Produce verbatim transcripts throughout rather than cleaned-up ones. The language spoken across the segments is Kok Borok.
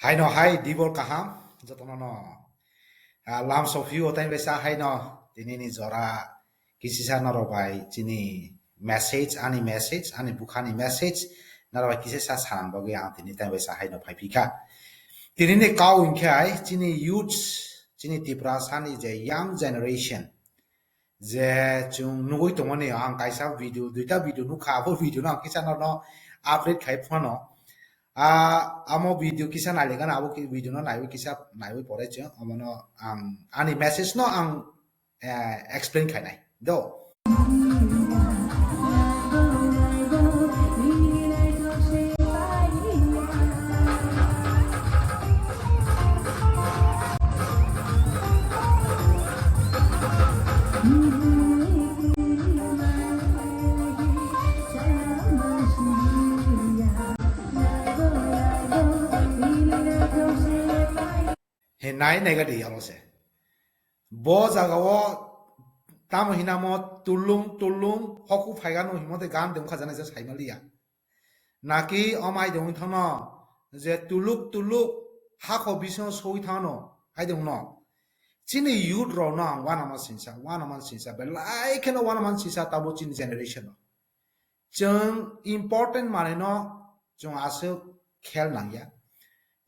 Haino hai dibor kaham jotono no. Ah, lam sophiyo tai besa haino tinini jora kisisa norok bai chini message, ani message, ani bukhani message norok bai kisisa sanan bagwi ang tini tai besa haino phaiphikha. Tinini kau hinkhe hai chini youths, chini Tiprasani je young generation, je chwng nugwi tongmani, ang kaisa video, duita video nukha, abo video no ang kisa norno update khai phano. Ah, amo video kisa nailigana, abo ki-, video no naiwi kisa naiwi pore chwng, omono ang ani message no ang, eh, explain khainai. Do. He nai nai gadi alo se. Bo jaga o tamo hinamo tulung tulung hoku phaigano himo de gan de wngkha jani je saimaliya. Naki omai de wngthano je tuluk tuluk hakho bisingo soi thano ai de wngno. Chini youth rok no ang wana man sinsa, wana man sinsa, belai kheno wana man sinsa tabo chini generation no. Chwng important manwi no chwng aswk khel nangya.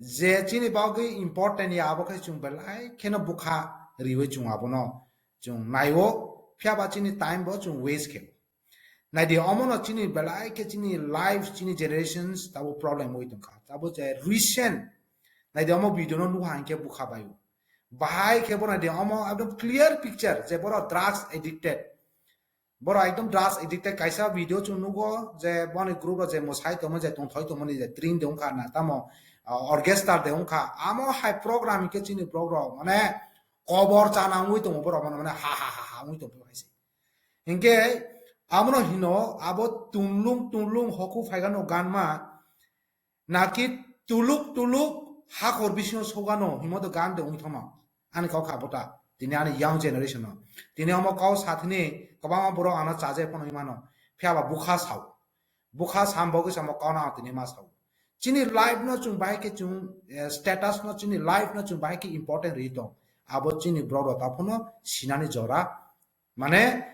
Je chini bagwi important ya abo khe chwng belai kheno bukha riwi chwng abono chwng naiwo, phiya ba chini time bo chwng waste khe. Naidi omono chini belai khe chini life, chini generations tabo problem wi tongkha. Tabo je recent naidi omo video no nukha hinkhe bukha baio. Bahai khe bo naidi omo ekdom clear picture je borok drugs addicted. Borok ekdom drugs addicted, kaisa video chwng nugo je boni group rok je mwsai tongmani, je tongthoi tongmani, je train de wngkha na tamo, ah, orchestra de wngkha, amo hai program hinkhe chini borok rok mane kobor chana wngwi tongo borok mane, mane ha ha ha ha wngwi tongo hai se. Hinkhe amono hino abo tunlung tunlung hoku phaigano ganma, naki tuluk tuluk hakhor bisingo sogano himoto gan de wngwi thangno. Ani kok kha bota. Tini ani young generation no. Tini omo kau sathini kwbangma borok ano chaje phano imano. Phiya ba bukha sao. Bukha sam bogwi samo kau no tini ma sao. Chini life no chwng bahai khe chwng, eh, status no chini life no chwng bahai khe important ri tong. Abo chini borok rok ta phano sinani jora. Mane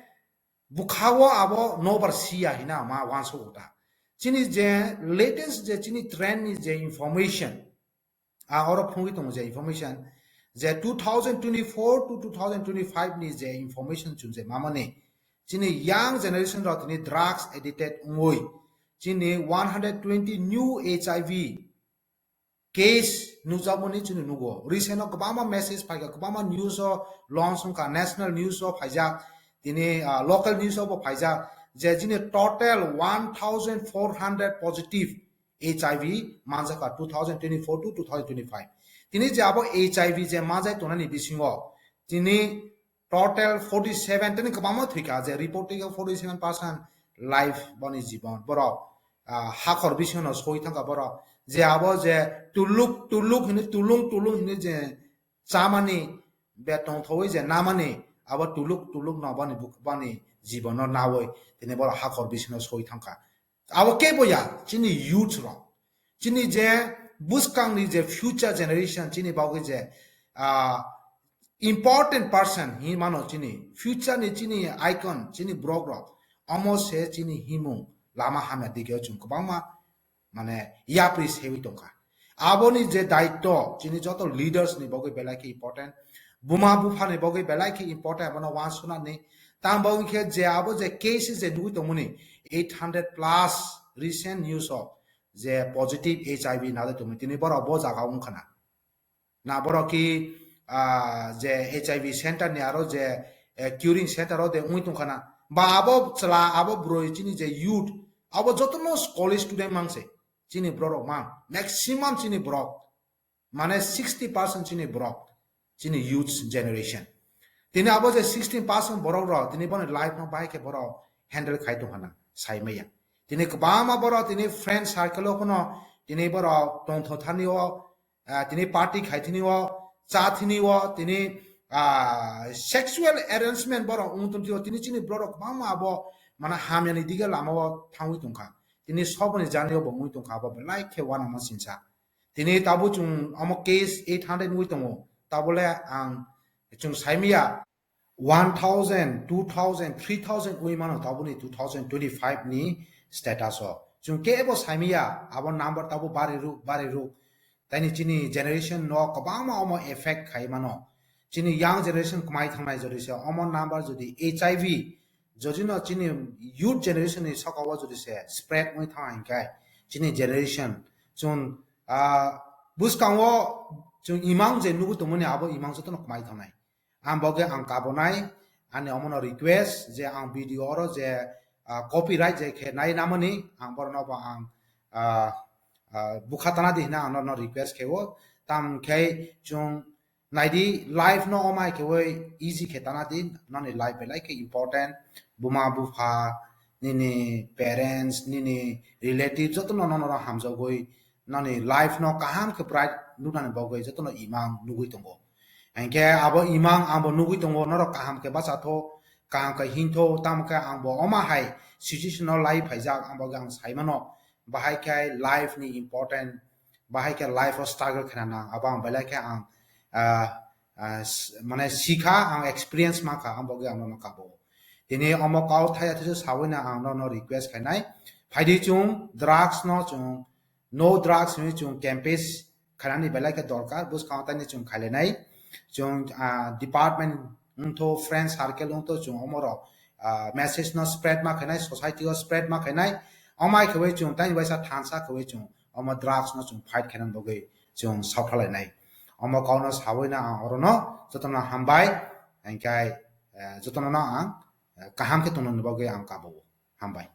bwkhago abo nobar siya hina ma uansuk ta. Chini je latest je chini trend ni je information, a oro phungwi tongo je information, je two thousand twenty-four to two thousand twenty-five ni je information chwng je mamani, chini young generation rok tini drugs addicted wngwi chini one hundred twenty new H I V case nukjakmani chini nugo. Recent o kwbangma message phaikha, kwbangma news o launch wngkha, national news o phaijak, tini, ah, local news o bo phaijak, je chini total one thousand four hundred positive H I V manjakha two thousand twenty-four to two thousand twenty-five. Tini je abo H I V je manjai tongnani bisingo tini total forty seven tini kwbangma thwikha, je report twi forty seven percent life boni jibon borok, ah, hakhor bisingo soi thangkha borok, je abo je tuluk tuluk hini tulung tulung hini je chamani betong thoi je namani abo tuluk tuluk no boni buk-, boni jibono nawi tini borok hakhor bisingo soi thangkha. Abo kebo ya, chini youth rok. Chini je bwskangni je future generation, chini bagwi je, ah, important person hinwi mano chini future ni chini icon, chini borok rok. Omo se chini himung lama hamya dige o chwng kwbangma mane yapri sewi tongkha. Aboni je daitto chini joto leaders ni bagwi belai khe important, buma bupha ni bagwi belai khe important, abono uansuknani. Tang bagwi khe je abo je case je nugwi tongmani eight hundred plus recent news o je positive H I V nadai tongmani, tini borok bo jaga wngkha na. Na borok ki, ah, je H I V center ni aro je, eh, curing center o de wngwi tongkha na. Ba abo chwla, abo bwrwi chini je youth, abo jotono college student mang se. Chini borok rok mang. Maximum chini borok. Mane sixty percent chini borok. Chini youth generation. Tini abo je sixteen percent borok rok, tini boni life no bai khe borok handle khai tongkha na, sai maya. Tini kwbangma borok, tini friend circle o phano, tini borok tongthok thani o, ah, tini party khai thini o, cha thini o, tini, ah, sexual arrangement borok wng tong thio, tini chini borok kwbangma abo, mane hamya ni dige lama o thangwi tongkha. Tini soboni jani o bo wngwi tongkha, abo belai khe uanama sinsa. Tini tabuk chwng omo case eight hundred wngwi tongo. Tabole ang chwng saimaya one thousand, two thousand, three thousand wngwi mano tabukni two thousand twenty-five ni status o. Chwng kebo saimaya abo number tabuk bari ruk, bari ruk. Taini chini generation no kwbangma omo effect khai mano. Chini young generation kwmai thangnai jodi se omo number jodi H I V jodi no chini youth generation ni saka o jodi se spread wngwi thang hinkhe chini generation chwng, ah, bwskango chwng imang je nugwi tongmani abo imang jotono kwmai thangnai. Ang bo khe ang kabonai, ani omono request je ang video oro je, ah, copyright je khe nai namani, ang borokno bo ang, ah, ah, bukha tana di hina ang norokno request khe o. Tam khe chwng naidi life no omai khe oi easy khe tana di, noni life belai khe important, buma bupha, nini parents, nini relative jotono nono hamjagwi noni life no kaham khe bright nuknani bagwi jotono imang nugwi tongo. Hinkhe abo imang ang bo nugwi tongo, norok kaham khe bacha tho, kaham khe hintho, tamo khe ang bo oma hai situation no lai phaijak, ang bo ang sai mano, bahai khe life ni important, bahai khe life o struggle khna nang, abo ang belai khe ang, ah, ah, s-, mane sikha, ang experience mankha, ang bo ang no kabo. Tini omo kau thaya thaisu sawi na ang no, no request khainai, phaidi chwng drugs no chwng no drugs hinwi chwng campaign khainani belai khe dorkar, bwskango taini chwng khailainai. Chwng, ah, department wngtho, friend circle wngtho, chwng omorok, ah, message no spread ma khainai, society o spread ma khainai. Omai khewi chwng taini waisa thansa khewi chwng omo drugs no chwng fight khainani bagwi chwng sautharlainai. Omo kauno sawi na ang orono jotono hambai, hinkhe, eh, jotono no ang, eh, kaham khe tongnani bagwi ang kabo. Hambai.